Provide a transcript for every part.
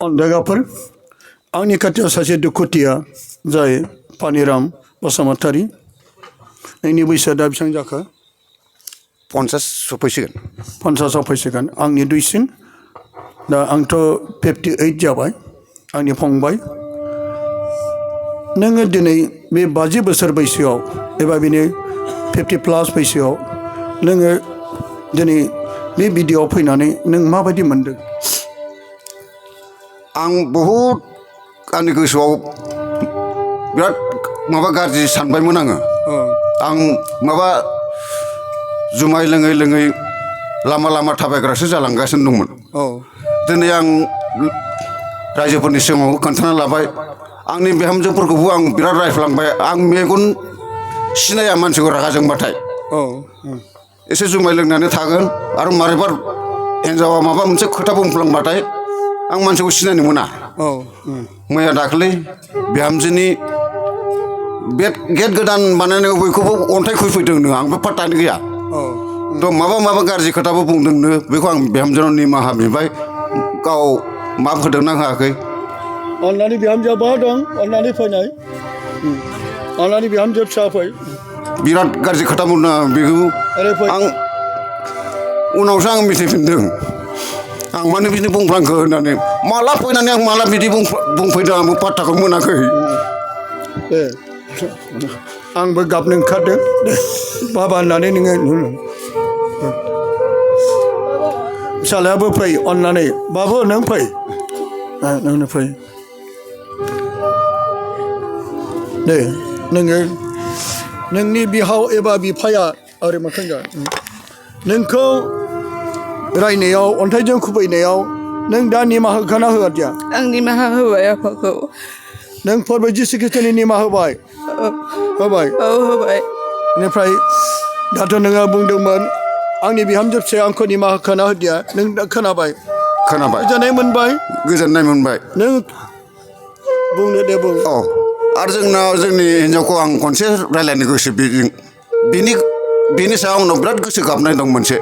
अन्दागाफोर आंनि खाथियाव सासे दुखुथिया जाय पानिराम बसुमतारी नोंनि बैसोआ दा बेसेबां जाखो 50 सफैसिगोन 50 फैसिगोन आंनि दुइसिन दा आंथ' 58 जाबाय आंनि फंबाय नोङो दिनै बे 50 बोसोर बैसोआव एबा बिनि 50 प्लास बैसोआव नोङो दिनै बे भिडिअ'आव फैनानै नों माबायदि मोनदों आं बहुद आंनि गोसोआव बिराद माबा गाज्रि सानबायमोन आङो आं माबा जुमाय लोङै लोङै लामा लामा थाबायग्रासो जालांगासिनो दंमोन दिनै आं रायजोफोरनि सिगाङाव खोन्थाना लाबाय आंनि बिहामजोफोरखौबो आं बिराद रायफ्लांबाय आं मेगन सिनाया मानसिखौ रागा जोंबाथाय एसे जुमाय लोंनानै थागोन आरो मारैबा हिन्जावा माबा मोनसे खोथा बुंफ्लांबाथाय आं मानसिखौ सिनायनो मोना मैया दाखालि बिहामजोनि गेट गोदान बानायनायाव बयखौबो अन्थाइ खुबैफैदोंनो आंबो पात्तायानो गैया थ' माबा गाज्रि खोथाबो बुंदोंनो बेखौ आं बिहामजोनाव निमाहा बिबाय गाव माफ होदोंना होआखै अन्नानै बिहामजोआ बहा दं अन्नानै फैनाय अन्नानै बिहामजो फिसा फै बिराद गाज्रि खोथा बुंदों बेखौ आं उनावसो आं मिथिफिनदों आं मानो बिदि बुंफ्लांखो होननानै माला फैनानै आं माला बिदि बुंफैदों आंबो पात्ताखौ मोनाखै दे आंबो गाबनो ओंखारदों बाबा होननानै नोङो फिसालायाबो फै अन्नानै बाबु नों फै नोंनो फै दे नोङो नोंनि बिहाव एबा बिफाया ओरै मोखां जा नोंखौ रायनायाव अन्थाइजों खुबैनायाव नों दा निमाहा होखाना होआदिया आं निमाहा होबाय आफाखौ नों फोरबो जिसु ख्रिस्ट'नि निमाहा होबाय होबाय औ होबाय बेनिफ्राय दाथ' नोङो बुंदोंमोन आंनि बिहामजो फिसाया आंखौ निमाहा होखाना होदिया नों दा खोनाबाय गोजोननाय मोनबाय नों बुंनो दे बुं औ आरो जोंनि हिन्जावखौ आं खनसे रायज्लायनो गोसो बिनि सायाव आंनाव बिराद गोसो गाबनाय दं मोनसे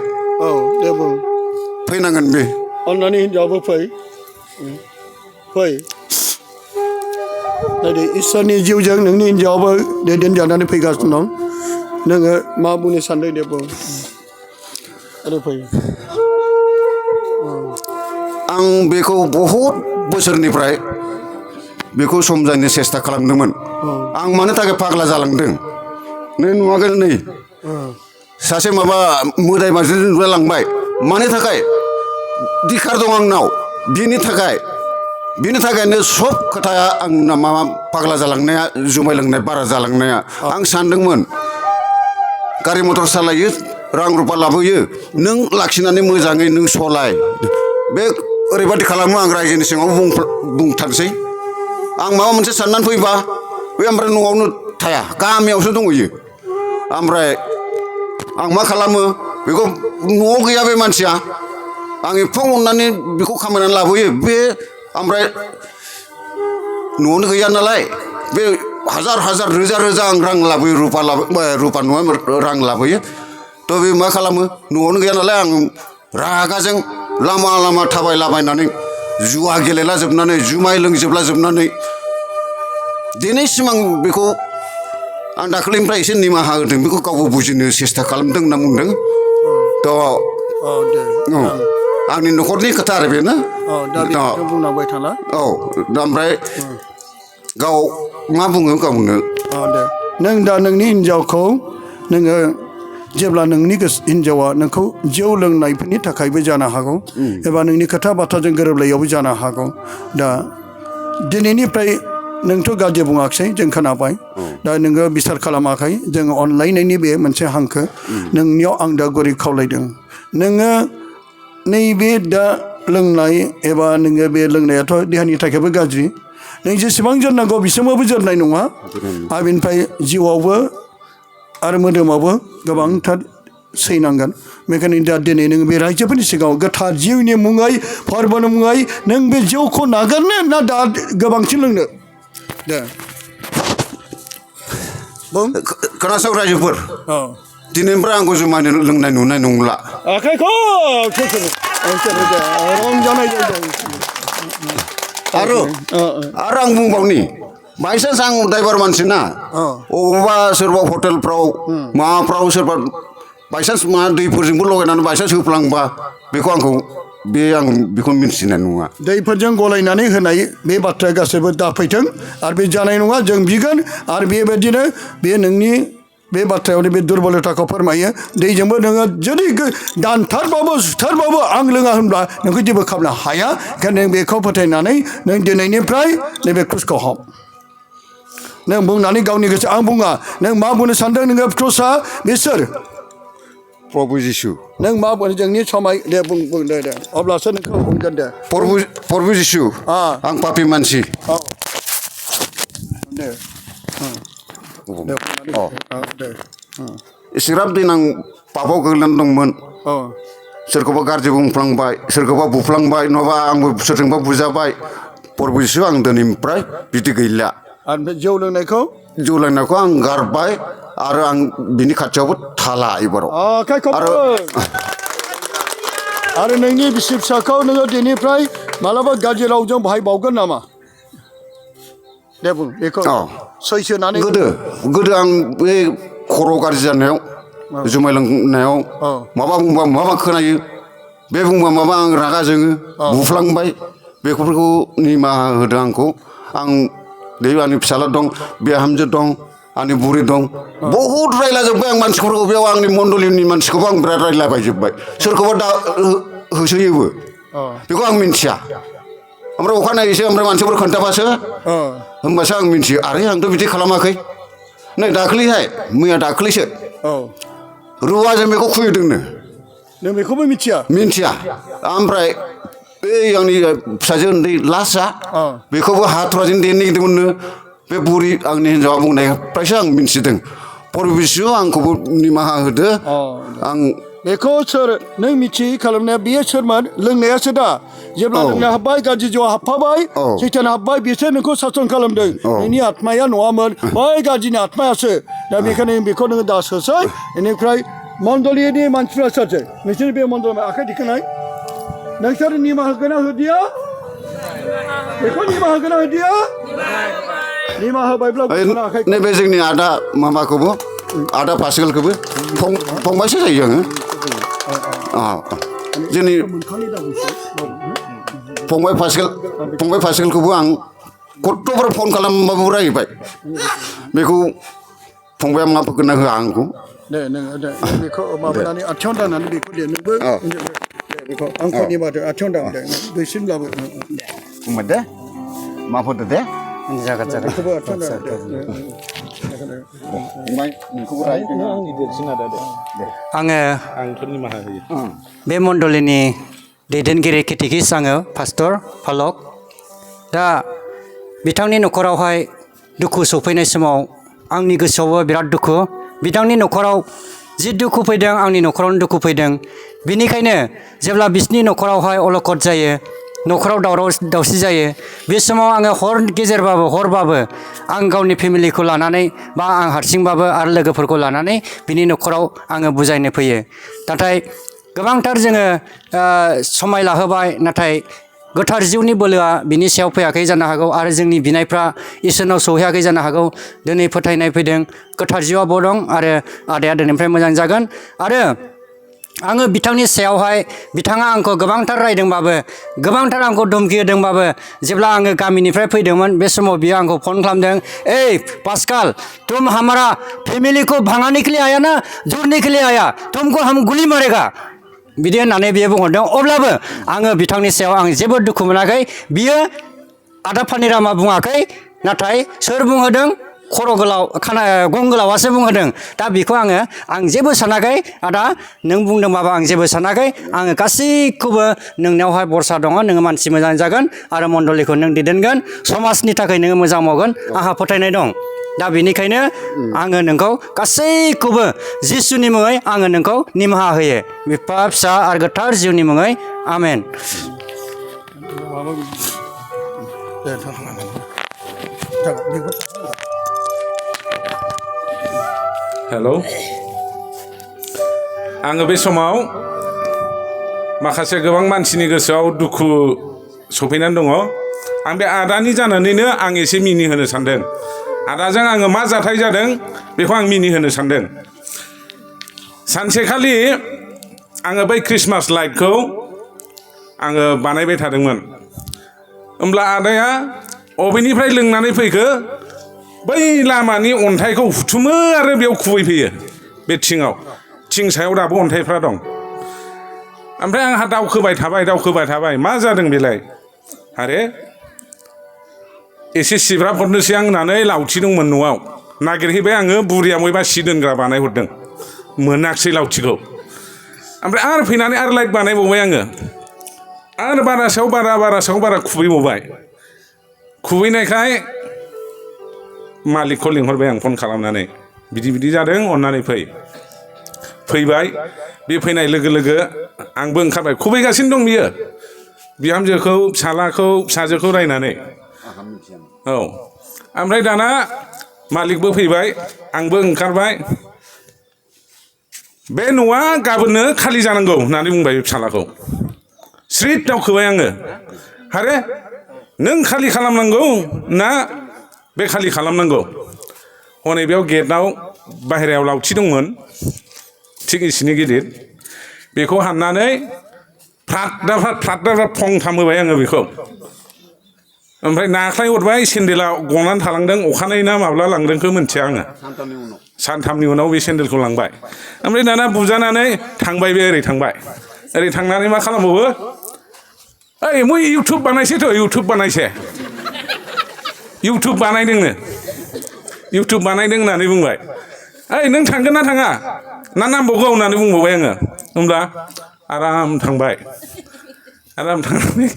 औ दे बुं फैनांगोन बे अन्नानै हिन्जावाबो फै नायदो इसोरनि जिउजों नोंनि हिन्जावाबो दैदेनजानानै फैगासिनो दं नोङो मा बुंनो सानदों दे बुं आरो फै आं बेखौ बहुद बोसोरनिफ्राय बेखौ समजायनो सेस्था खालामदोंमोन आं मानो थाखाय फाग्ला जालांदों नों नुवाखै नै सासे माबा मोदाय मानसि नुलांबाय मानि थाखाय दिखार दं आंनाव बिनि थाखायनो सब खोथाया आंना माबा फाग्ला जालांनाया जुमाय लोंनाय बारा जालांनाया आं सानदोंमोन गारि मटर सालायो रां रुपा लाबोयो नों लाखिनानै मोजाङै नों सलाय बे ओरैबादि खालामो आं रायजोनि सिङाव बुंथारसै आं माबा मोनसे साननानै फैबा बे ओमफ्राय न'आवनो थाया गामियावसो दंहैयो ओमफ्राय आं मा खालामो बेखौ न'आव गैया बे मानसिया आं एफा अननानै बेखौ खामायनानै लाबोयो बे ओमफ्राय न'आवनो गैया नालाय बे हाजार रोजा आं रां लाबोयो रुपा नङा रां लाबोयो थ' बे मा खालामो न'आवनो गैया नालाय आं रागाजों लामा थाबायलाबायनानै जुवा गेलेला जोबनानै जुमाय लोंजोबला जोबनानै दिनैसिम आं बेखौ आं दाखालिनिफ्राय एसे निमाहा होदों बेखौ गावबो बुजिनो सेस्था खालामदों होनना बुंदों थ' आंनि न'खरनि खोथा आरो बेनो बुंनांबाय थाला औ ओमफ्राय गाव मा बुङो गावनो दे नों दा नोंनि हिन्जावखौ नोङो जेब्ला नोंनि हिन्जावा नोंखौ जौ लोंनायफोरनि थाखायबो जानो हागौ एबा नोंनि खोथा बाथ्राजों गोरोबलायावबो जानो हागौ दा दिनैनिफ्राय नोंथ' गाज्रि बुङाखिसै जों खोनाबाय दा नोङो बिसार खालामाखै जोङो अनलायनायनि बे मोनसे हांखो नोंनियाव आं दा गुरै खावलायदों नोङो नैबे दा लोंनाय एबा नोङो बे लोंनायाथ' देहानि थाखायबो गाज्रि नों जेसेबां जोरनांगौ बेसेबांबो जोरनाय नङा आरो बेनिफ्राय जिउआवबो आरो मोदोमावबो गोबांथार सैनांगोन बेखायनो दा दिनै नों बे रायजोफोरनि सिगाङाव गोथार जिउनि मुङै फोरबोनि मुङै नों बे जौखौ नागारनो ना दा गोबांसिन लोंनो दे खोनासं रायजोफोर दिनैनिफ्राय आंखौ जुमाय लोंनाय नुनाय नंला आखाइखौ रंजानाय आरो आं बुंबावनि बायसान्स आं ड्राइभार मानसि ना अबावबा सोरबा हटेलफ्राव माबाफ्राव सोरबा बायसान्स मा दैफोरजोंबो लगायनानै बायसान्स होफ्लांबा बेखौ आं बेखौ मिन्थिनाय नङा दैफोरजों गलायनानै होनाय बे बाथ्राया गासैबो दाफैथों आरो बे जानाय नङा जों बिगोन आरो बेबायदिनो बे नोंनि बे बाथ्रायावनो बे दुरबलताखौ फोरमायो दैजोंबो नोङो जुदि दानथारबाबो सुथारबाबो आं लोङा होनब्ला नोंखौ जेबो खालामनो हाया ओंखायनो नों बेखौ फोथायनानै नों दिनैनिफ्राय नैबे क्रुसखौ हम नों बुंनानै गावनि गोसो आं बुङा नों मा बुंनो सानदों नोङो क्रुसआ बिसोर प्रभु जिसु नों मा बुंनो जोंनि समाय दे बुं दे अब्लासो नोंखौ बुंगोन दे प्रभु जिसु आं पापि मानसि दे एसेग्राब दिन आं पापाव गोग्लैनानै दंमोन सोरखौबा गाज्रि बुंफ्लांबाय सोरखौबा बुफ्लांबाय नङाबा आंबो सोरजोंबा बुजाबाय प्रभु जिसु आं दिनैनिफ्राय बिदि गैला ओमफ्राय जौ लोंनायखौ आं गारबाय आरो आं बिनि खाथियावबो थाला एबाराव आरो नोंनि बिसि फिसाखौ नोङो दिनैनिफ्राय मालाबा गाज्रि रावजों बाहायबावगोन नामा दे बुं बेखौ सैसोनानै गोदो आं बे खर' गाज्रि जानायाव जुमाय लोंनायाव माबा बुंबा माबा खोनायो बे बुंबा माबा आं रागा जोङो बुफ्लांबाय बेफोरखौ निमाहा होदों आंखौ आं बे आंनि फिसाला दं बिहामजो दं आंनि बुरि दं बहुद रायलाजोब्बाय आं मानसिफोरखौ बेयाव आंनि मण्डलिनि मानसिखौबो आं बिराद रायलाबायजोब्बाय सोरखौबा दा होसोयोबो बेखौ आं मिन्थिया ओमफ्राय अखानायैसो ओमफ्राय मानसिफोर खोन्थाबासो होमबासो आं मिन्थियो आरे आंथ' बिदि खालामाखै नै दाख्लैहाय मैया दाख्लैसो रुवाजों बेखौ खुबैदोंनो नों बेखौबो मिथिया ओमफ्राय बै आंनि फिसाजो उन्दै लास्टआ बेखौबो हाथुराजों देनो नागिरदोंमोननो बे बुरि आंनि हिन्जावा बुंनायनिफ्रायसो आं मिन्थिदों प्रभु जिसु आंखौबो निमाहा होदो आं बेखौ सोर नों मिथियै खालामनाया बेयो सोरमोन लोंनायासो दा जेब्ला लोंनो हाब्बाय गाज्रि जौआ हाबफाबाय सैतान हाब्बाय बिसोर नोंखौ सासन खालामदों नोंनि आत्माया नङामोन बै गाज्रिनि आत्मायासो दा बेखायनो बेखौ नोङो दा सोसै बेनिफ्राय मण्डलिनि मानसिफ्रा सोरसै नोंसोर बे मण्डलियाव आखाइ दिखांनाय नोंसोर निमाहा होगोन ना होदिया बेखौ निमाहा होगोन ना होदिया निमाहा होबायब्ला आखाइ नैबे जोंनि आदा माबाखौबो आदा पासिकेलखौबो फंबायसो जायो आङो जोंनि फंबाय पासिकेलखौबो आं गथ'फोर फन खालामबाबो रायबाय बेखौ फंबाया मा होगोन ना होआ आंखौ दे नोङो दे बेखौ माबानानै आथिङाव दांनानै बेखौ दे नोंबो बेखौ आंखौनि बाथो आथिङाव दां दे दुइसिनब्लाबो बुंबाय दे मा होदो दे जागोन बेखौबो आथिङाव दां आङो बे मण्डलिनि दैदेनगिरि केटेकिस आङो पास्टर फालक दा बिथांनि न'खरावहाय दुखु सफैनाय समाव आंनि गोसोआवबो बिराद दुखु बिथांनि न'खराव जि दुखु फैदों आंनि न'खरावनो दुखु फैदों बेनिखायनो जेब्ला बिसोरनि न'खरावहाय अलखद जायो न'खराव दावराव दावसि जायो बे समाव आङो हरबाबो आं गावनि फेमिलिखौ लानानै बा आं हारसिंबाबो आरो लोगोफोरखौ लानानै बिनि न'खराव आङो बुजायनो फैयो नाथाय गोबांथार जोङो समाय लाहोबाय नाथाय गोथार जिउनि बोलोआ बिनि सायाव फैयाखै जानो हागौ आरो जोंनि बिनायफ्रा इसोरनाव सौहैयाखै जानो हागौ दिनै फोथायनाय फैदों गोथार जिउआबो दं आरो आदाया दिनैनिफ्राय मोजां जागोन आरो आङो बिथांनि सायावहाय बिथाङा आंखौ गोबांथार रायदोंबाबो गोबांथार आंखौ धमकि होदोंबाबो जेब्ला आङो गामिनिफ्राय फैदोंमोन बे समाव बियो आंखौ फन खालामदों पास्काल तुम हमारा फैमिली को भगाने के लिए आया ना जोड़ने के लिए आया तुमको हम गुली मारेगा बिदि होननानै बियो बुंहरदों अब्लाबो आङो बिथांनि सायाव आं जेबो दुखु मोनाखै बियो आदा फानिरामा बुङाखै नाथाय सोर बुंहोदों खर' गोलाव गं गोलावासो बुंहोदों दा बेखौ आं जेबो सानाखै आदा नों बुंदोंबाबो आं जेबो सानाखै आङो गासैखौबो नोंनियावहाय भरसा दङ नोङो मानसि मोजां जागोन आरो मण्डलिखौ नों दैदेनगोन समाजनि थाखाय नोङो मोजां मावगोन आंहा फोथायनाय दं दा बेनिखायनो आङो नोंखौ गासैखौबो जिसुनि मुङै आङो नोंखौ निमाहा होयो बिफा फिसा आरो गोथार जिउनि मुङै आमेन हेलौ आङो बे समाव माखासे गोबां मानसिनि गोसोआव दुखु सफैनानै दङ आं बे आदानि जानानैनो आं एसे मिनिहोनो सानदों आदाजों आङो मा जाथाय जादों बेखौ आं मिनिहोनो सानदों सानसेखालि आङो बै ख्रिस्टमास लाइटखौ आङो बानायबाय थादोंमोन होमब्ला आदाया अबेनिफ्राय लोंनानै फैखो बै लामानि अन्थाइखौ हुथुमो आरो बेयाव खुबैफैयो बे थिं सायाव दाबो अन्थाइफ्रा दं ओमफ्राय आंहा दावखोबाय थाबाय मा जादों बेलाय आरे एसे सिब्राब हरनोसै आं होननानै लावथि दंमोन न'आव नागिरहैबाय आङो बुरिया बयबा सि दोनग्रा बानायहरदों मोनाखिसै लावथिखौ ओमफ्राय आरो फैनानै आरो लाइट बानायबावबाय आङो आरो बारा सायाव खुबैबावबाय खुबैनायखाय मालिकखौ लिंहरबाय आं फन खालामनानै बिदि जादों अन्नानै फैबाय बे फैनाय लोगो लोगो आंबो ओंखारबाय खुबैगासिनो दं बियो बिहामजोखौ फिसाजोखौ रायनानै औ ओमफ्राय दाना मालिकबो फैबाय आंबो ओंखारबाय बे न'आ गाबोननो खालि जानांगौ होननानै बुंबाय बे फिसालाखौ स्रिट दावखोबाय आङो आरे नों खालि खालामनांगौ ना बे खालि खालामनांगौ हनै बेयाव गेटआव बाहेरायाव लावथि दंमोन थिग इसिनि गिदिर बेखौ हाननानै फ्राद फंथाम होबाय आङो बेखौ ओमफ्राय नाख्लाय हरबाय सेन्देला गनानै थालांदों अखानायै ना माब्ला लांदोंखौ मिथिया आङो सानथामनि उनाव बे सेन्देलखौ लांबाय ओमफ्राय दाना बुजानानै थांबाय बे ओरै थांनानै मा खालामबावो ओइ मुइ इउटुब बानायसैथ' इउटुब बानायदों होननानै बुंबाय ओइ नों थांगोन ना थाङा ना नांबावगौ होननानै बुंबावबाय आङो होमब्ला आराम थांनानै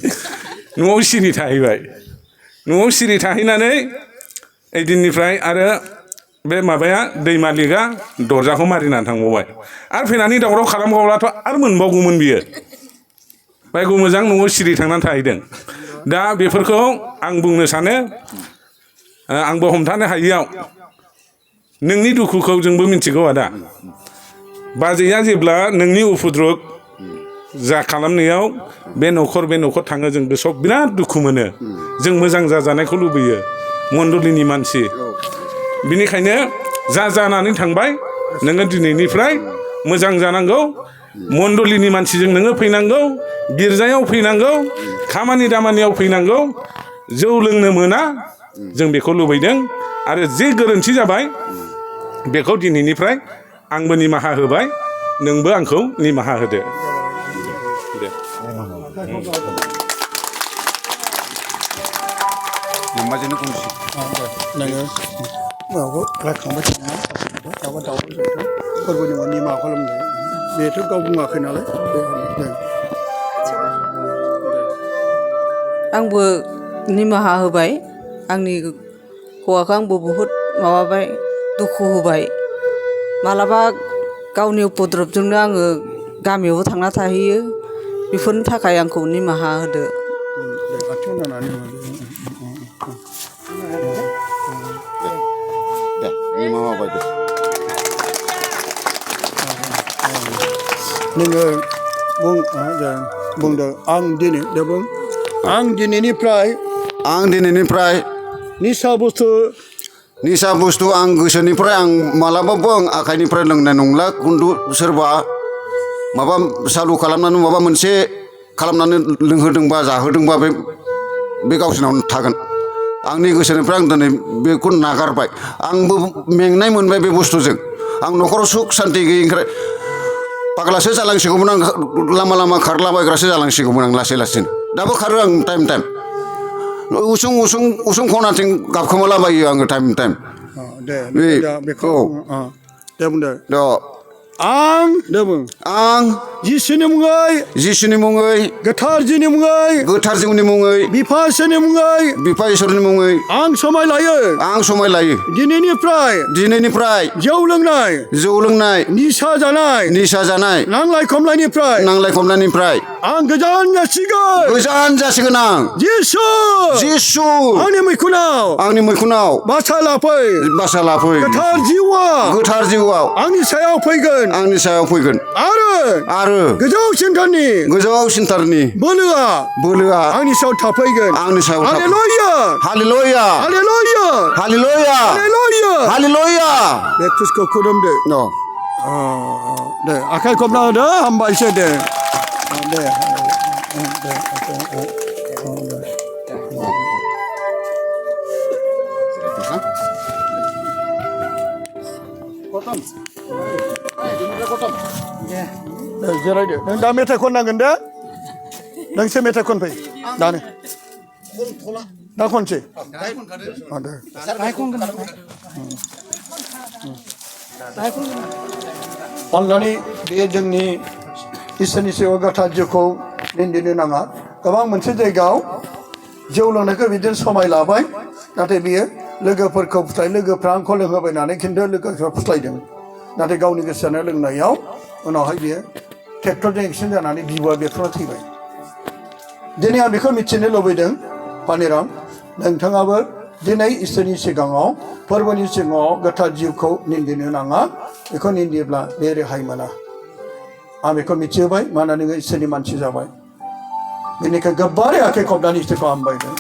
न'आव सिरि थाहैनानै ओइदिननिफ्राय आरो बे माबाया दै मालिकआ दरजाखौ मारिनानै थांबावबाय आरो फैनानै दावराव खालामबावब्लाथ' आरो मोनबावगौमोन बियो बायगौ मोजां न'आव सिरि थांनानै थाहैदों दा बेफोरखौ आं बुंनो सानो आंबो हमथानो हायियाव नोंनि दुखुखौ जोंबो मिथिगौ आदा बाजैया जेब्ला नोंनि उफुद्रुग जा खालामनायाव बे न'खर थाङो जों गोसोआव बिराद दुखु मोनो जों मोजां जाजानायखौ लुबैयो मण्डलिनि मानसि बिनिखायनो जानानै थांबाय नोङो दिनैनिफ्राय मोजां जानांगौ मण्डलिनि मानसिजों नोङो फैनांगौ गिर्जायाव फैनांगौ खामानि दामानियाव फैनांगौ जौ लोंनो मोना जों बेखौ लुबैदों आरो जे गोरोन्थि जाबाय बेखौ दिनैनिफ्राय आंबो निमाहा होबाय नोंबो आंखौ निमाहा होदो दे नोम्बाजोंनो बुंसै नोङो माबाखौ रायखांबाय थानाया दावराव फोरबोनि उनाव निमाहा खालामदों बेथ' गाव बुङाखै नालाय आंबो निमाहा होबाय आंनि हौवाखौ आंबो बहुद माबाबाय दुखु होबाय मालाबा गावनि उपद्रबजोंनो आङो गामियावबो थांना थाहैयो बेफोरनि थाखाय आंखौ निमाहा होदो नोङो बुंदो आं दिनैनिफ्राय निसा बुस्थु आं गोसोनिफ्राय आं मालाबाबो आं आखाइनिफ्राय लोंनाय नंला खिन्थु सोरबा माबा सालु खालामनानै माबा मोनसे खालामनानै लोंहोदोंबा जाहोदोंबा बे गावसिनावनो थागोन आंनि गोसोनिफ्राय आं दिनै बेखौ नागारबाय आंबो मेंनाय मोनबाय बे बुस्थुजों आं न'खराव सुख सान्ति गैयिनिफ्राय पागलासो जालांसिगौमोन आं लामा खारलाबायग्रासो जालांसिगौमोन आं लासैनो दाबो खारो आं टाइम उसुं खनाथिं गाबखोमालाबायो आङो टाइम बेखौ दे बुंदो आं जिसुनि मुङै गोथार जिउनि मुङै बिफा इसोरनि मुङै आं समाय लायो दिनैनिफ्राय जौ लोंनाय निसा जानाय नांलाय खमलायनिफ्राय आं गोजान जासिगोन आं जिसु आंनि मैखुनाव बासा लाफै गोथार जिउआव आंनि सायाव फैगोन गोजौसिनथारनि गोजौसिनथारनि बोलोआ बोलोआ आंनि सायाव थाफैगोन आंनि सायाव hallelujah hallelujah hallelujah hallelujah hallelujah hallelujah बे क्रिस्टखौ खुलुमदो न दे आखाइ खबना होदो हामबायसै दे दे जिरायदो नों दा मेथाइ खननांगोन दे नोंसो मेथाइ खनफै दानो दा खनसै अननानै बे जोंनि इसोरनि सायाव गोथार जिउखौ निन्दिनो नाङा गोबां मोनसे जायगायाव जौ लोंनायखौ बिदिनो समाय लाबाय नाथाय बियो लोगोफोरखौ फुस्लाय लोगोफ्रा आंखौ लोंहोबायनानै खिन्थु लोगोफ्रा फुस्लायदों नाथाय गावनि गोसोआनो लोंनायाव उनावहाय बियो ट्रेक्टरजों एक्सिडेन्ट जानानै बिबुआ बेखौनो थैबाय दिनै आं बेखौ मिथिनो लुबैदों पानिराम नोंथाङाबो दिनै इसोरनि सिगाङाव फोरबोनि सिगाङाव गोथार जिउखौ निन्दिनो नाङा बेखौ निन्दियोब्ला बे रेहाय मोना आं बेखौ मिथिहोबाय मानोना नोङो इसोरनि मानसि जाबाय बेनिखाय गोबारै आखाइ खबनानै इसोरखौ हामबायदों